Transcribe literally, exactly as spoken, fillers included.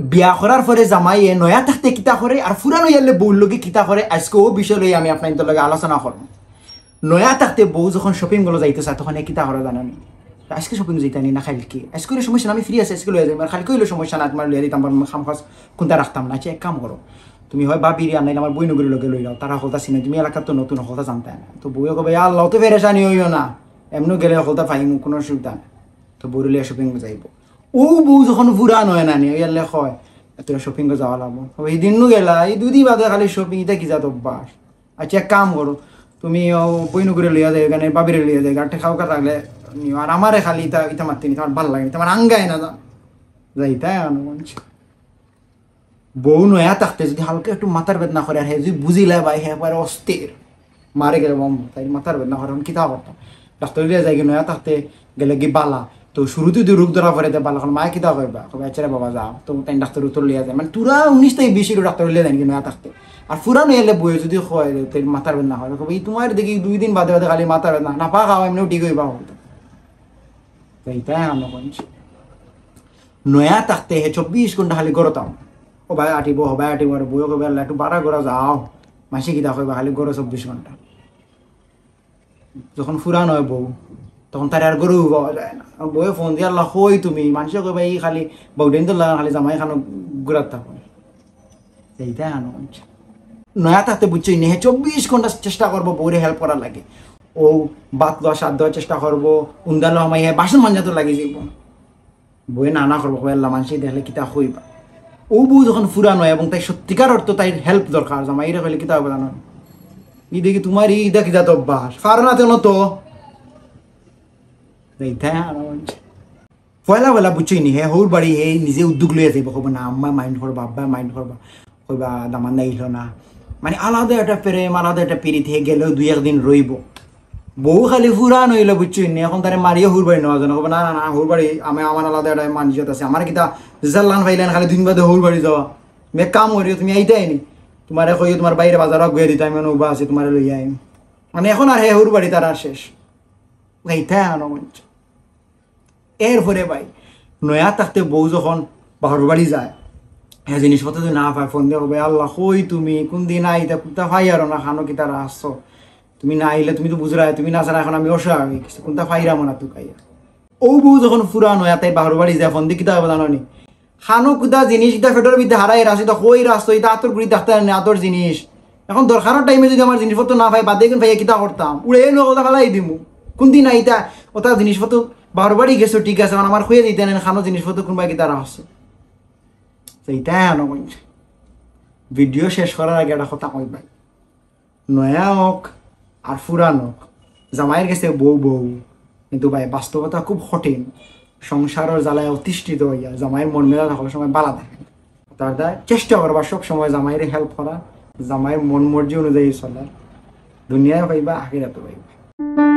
বিয়া করার পরে জামাইয়ে নয়া থাকতে কিতা করে আর পুরান অইয়ারলে বউর লগে কিতা করে, আইজকে অউ বিষয় লইয়া আমি আপনাইনতর লগে আলোচনা করমু। নয়া থাকতে বউ যখন shopping করো যাইতো চায়, তখন হে কিতা করে জানো নি? আইজকে shopping যাইতায় নি না কাইলকে? আইজকে অইলে সমস্যা না, আমি free আছি, আইজকে লইয়া যাইমু। আর কাইলকে অইলে সমস্যা না, তুমার লইয়া দিতাম পারমু, কাম কাজ কুনতা রাখতাম না। আচ্ছা, এক কাম করো, তুমি হয় ভাবিরে আর নাইলে আমার বইনগুরে লগে লইলাও, তারা হকলতা চিনো, তুমি এলাকাত তো নতুন, হকলতা জানতায় না। তো বউয়ে কইবা, "ইয়া আল্লাহ, অত পেরেশানি অইও না, এমনেউ গেলে হকলতা পাইমু, কুনু অসুবিধা নাই।" তো বউরে লইয়া shopping যাইবো। অউ বউ যখন পুরান অয় না নি, অইয়ারলে কয়, "তোরা shopping যাওয়া লাগবো।" অউ হিদিন নু গেলা, ই দুইদিন বাদে খালি shopping, ইতা কি জাত অভ্যাস? আচ্ছা, এক কাম করো, তুমি অউ বইনগুরে লইয়া যাইগা, ভাবিরে লইয়া যাইগা, আর টেকা উকা থাকলে নিও, আর আমারে খালি ইতা, ইতা মাততে নি, তুমার ভালা লাগে নি, তুমার আঙ্গায় না যা। যাইতায় আনো মানষে। বউ নয়া থাকতে যুদি হালকা একটু মাথার বেদনা করে, আর হে যুদি বুঝিলায় ভাই, হে পারে অস্থির। মারে গেলে বম, তাইর মাথার বেদনা করে, অখন কিতা করতাম? ডাক্তার লইয়া যাইগি, নয়া থাকতে গেলে কি ভালা? তো শুরুতে যুদি রোগ ধরা পড়ে, তে ভালা। অখন মায়ে কিতা কইবা? কইবা, "আচ্ছা রে বাবা, যাও।" তো তাইন ডাক্তার উত্তর লইয়া যায়। মানে, তোরা উনিশ থাকি বিশ ইগু ডাক্তার লইয়া যাইন কি নয়া থাকতে। আর পুরান অইলে বউয়ে যুদি কয়, তাইর মাথার বেদনা করে, কইবা, "ই তুমার দেখি দুইদিন বাদে বাদে খালি মাথার বেদনা, না পা খাও, এমনেউ ঠিক অইবা।" তো ইতায় আনো মানষে। নয়া থাকতে হে চব্বিশ ঘন্টা খালি ঘরো থাকো। অবায় আটিবো, হবায় আটিবো, আর বউয়ে কইবা, "আল্লাহ, একটু বারা ঘরো যাও।" মানষে কিতা কইবা, খালি ঘরো চব্বিশ ঘন্টা। যখন পুরান অয় বউ, তখন তারে আর ঘরো পাওয়া যায় না। আর বউয়ে ফোন দিয়া, "আল্লাহ, কই তুমি?" মানষে কইবা, "ই খালি বউডাইনতর লাখান খালি জামাই খানো ঘুরাত থাকে।" এইটাই আনো মানষে। নয়া থাকতে বুঝছো নি, হে চব্বিশ ঘন্টা চেষ্টা করবো বউরে help করার লাগি। অউ ভাত লওয়া, সাত দেওয়ার চেষ্টা করবো, উন্দা লওয়া, মাইয়া বাসন মাঞ্জাত লাগি যাইবো। বউয়ে না না করবো, কইবা, "আল্লাহ, মানষে দেখলে কিতা কইবা।" অউ বউ যখন পুরান অয় এবং তাই সত্যিকার অর্থ তাইর help দরকার, জামাইরে কইলে কিতা অইবো জানো? "ই দেখি তুমার ই ইটা কিতা তো অভ্যাস, পারো না তেন তো।" এইটাই আনো মানষে। পয়লা পয়লা বুঝছো নি, হে হউর বাড়ি হে নিজে উদ্যোগ লইয়া যাইবো, কইবো, "না, আম্মায় mind করবা, আব্বায় mind করবা।" কইবা, "দামান্দ আইলো না।" মানে, আলাদা একটা প্রেম, আলাদা একটা পিরিত, হে গেলেও দুই একদিন রইবো। বউ খালি পুরান অইলে বুঝছো নি, অখন তারে মারিয়া হউর বাড়ি নেওয়া যায় না। কইবা, "না, না, না, হউর বাড়ি, আমি, আমার আলাদা একটা মানষিকতা আছে। আমার কিতা যেলান পাইলান খালি দুইদিন বাদে হউর বাড়ি যাওয়া। তুমি এক কাম করিও, তুমি আইতায় নি। তুমারে কইও, তুমার ভাইরে বাজারো আগুয়াই দিতাম, আমি উবা আছি, তুমারে লইয়া আইমু।" মানে, অখন আর হে হউর বাড়ি তার আর শেষ। এইটাই আনো মানষে। এরপরে ভাই, নয়া থাকতে বউ যখন বাপর বাড়ি যায়, হে জিনিসপত্র যুদি না পায়, ফোন দিয়া কইবা, "আল্লাহ, কই তুমি? কুনদিন আইতা, কুনতা পাইয়ার না, খানো কিতা রাখছো? তুমি না আইলে তুমি তো বুঝরায়, তুমি না ছাড়া অখন আমি অসহায় অই গেছি, কুনতা পাইরাম না তুকাইয়া।" অউ বউ যখন পুরান অয়, তাই বাপর বাড়ি যায়, ফোন দিয়া কিতা কইবা জানো নি? "খানো কুনতা জিনিস, ইটা পেটর ভিতরে হারাই রাখছি, ইটা কই রাখছো, ইটা আতর গুড়ি থাকতে না, আতর জিনিস। অখন দরকারর time-এ যুদি আমার জিনিসপত্র না পাই, বাদে কুন পাইয়া কিতা করতাম? উড়াইয়া লইয়া কথা ফালাই দিমু। কুনদিন আইতা, অতা জিনিসপত্র বাপর বাড়ি গেছো, ঠিক আছে, অখন আমার কইয়া দিতায় না, খানো জিনিসপত্র কুনবায় কিতা রাখছো।" তো ইটাই আনো মানষে। Video শেষ করার আগে একটা কথা কই ভাই, নয়া অউক আর পুরান অউক, জামাইর গেছে বউ বউ, কিন্তু ভাই, বাস্তবতা খুব কঠিন। সংসারর জ্বালায় অতিষ্ঠিত অইয়া জামাইর মন মেজাজ হকল সময় ভালা থাকে না। তার দায় চেষ্টা করবা সব সময় জামাইরে help করা, জামাইর মন মর্জি অনুযায়ী চলা। দুনিয়ায় পাইবা, আখিরাতও পাইবা।